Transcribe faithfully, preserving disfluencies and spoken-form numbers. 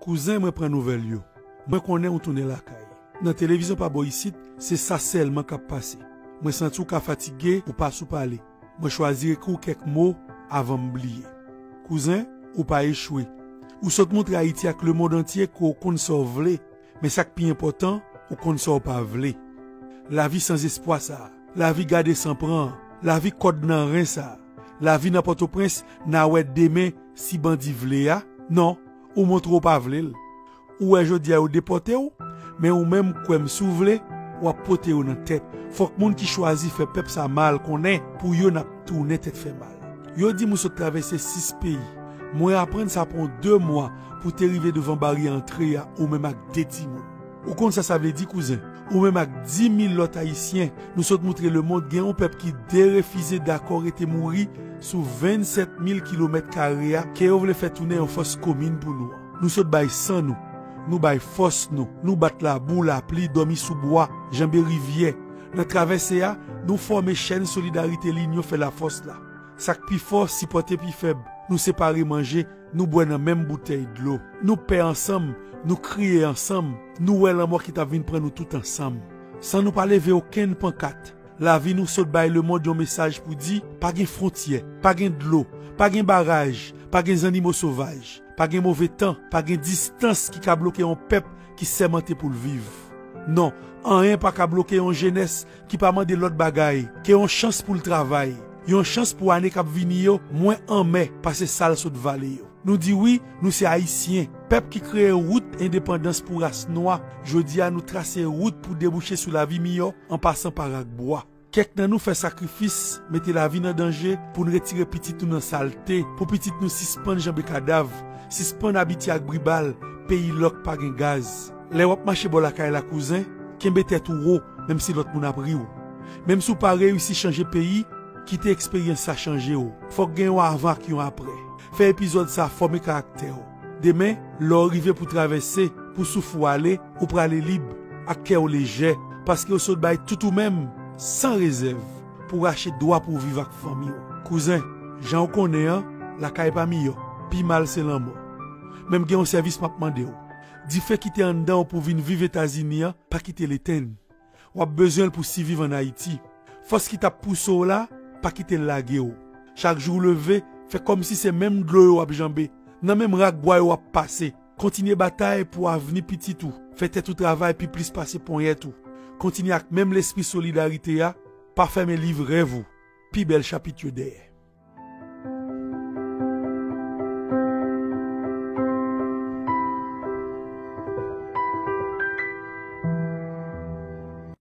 Kouzen, mwen pran nouvèl yo. Mwen konnen ou tounen lakay. Nan televizyon pa bò isit, se sa sèlman k ap pase. Mwen santi w ka fatige, ou pa sou pale. Mwen chwazi ekri w kèk mo avan m bliye. Kouzen, ou pa echwe. Ou sot montre Ayiti ak lemonn antye ke w konn sa w vle, men sa k pi enpòtan, ou konn sa w pa vle. Lavi sanzespwa sa a, lavi gade san pran an, lavi kòd nan ren sa a, lavi nan Pòtoprens, n a wè demen si bandi vle a. Non, ou montre w pa vle l. Ou wè jodi a yo depòte w, men ou menm kwè m, si w vle, w ap pote yo nan tèt. Fòk moun ki chwazi fè pèp sa mal konnen pou yo n ap tounen tèt fè mal. Yo di m ou sot travèse sis peyi. Mwen aprann sa pran w de mwa pou te rive devan baryè antre a, ou menm ak de timoun. Ou konn sa sa vle di, kouzen? Ou menm ak dis mil lòt Ayisyen, nou sot montre lemonn gen yon pèp ki derefize dakò rete mouri sou vennsèt mil kilomèt kare a ke yo vle fè tounen yon fòs komin pou nou an. Nou sot bay san nou, nou bay fòs nou, nou bat labou, lapli, dòmi sou bwa, janbe rivyè. Nan travèse a, nou fòme chèn solidarite linyon fè lafòs la. Sa k pi fò sipòte pi fèb. Nou separe manje, nou bwè nan menm boutèy dlo. Nou pè ansanm, nou kriye ansanm, nou wè lanmò ki t ap vin pran nou tout ansanm. San nou pa leve okenn pankat, lavi nou sot bay lemonn yon mesaj pou di, pa gen fwontyè, pa gen dlo, pa gen baraj, pa gen zannimo sovaj, pa gen move tan, pa gen distans ki ka bloke yon pèp ki sèmante pou l viv. Non, anyen pa ka bloke yon jenès ki pa mande lòt bagay ke yon chans pou l travay, yon chans pou ane k ap vini yo mwen anmè pase sa l sot vale yo. Nou di wi, nou se Ayisyen, pèp ki kreye wout endepandans pou ras nwa. Jodi a, nou trase wout pou debouche sou lavi miyò an pasan pa rak bwa. Kèk nan nou fè sakrifis, mete lavi n an danje pou n retire pitit nou nan salte, pou pitit nou sispann janbe kadav, sispann abitye ak bri bal, peyi lòk, pa gen gaz. Lè w ap mache bò lakay la, kouzen, kenbe tèt ou wo, menm si lòt moun ap ri w. Menm si w pa reyisi chanje peyi, kite eksperyans sa chanje w. Fòk gen yon avan ak yon aprè. Fè epizòd sa fòme karaktè w. Demen, lè w rive pou travèse, pou souf ou ale, ou prale lib, ak kè w lejè, paske w sot bay tout ou menm, san rezèv, pou rache dwa pou w viv ak fanmi w. Kouzen, jan w konnen an, lakay pa miyò, pi mal se lanmò. Men m gen yon sèvis m ap mande w. Dife ki te anndan w pou w vin viv Etazini an, pa kite l etenn. W ap bezwen l pou siviv ann Ayiti. Fòs ki t ap pouse w la, pa kite l lage w. Chak jou w leve, fè kòmsi se menm dlo yo w ap janbe, nan menm rak bwa yo w ap pase. Kontinye batay pou avni pitit ou. Fè tèt ou travay pi plis pase ponyèt ou. Kontinye ak menm lespri solidarite a, pa fèmen liv rèv ou. Pi bèl chapit yo dèyè.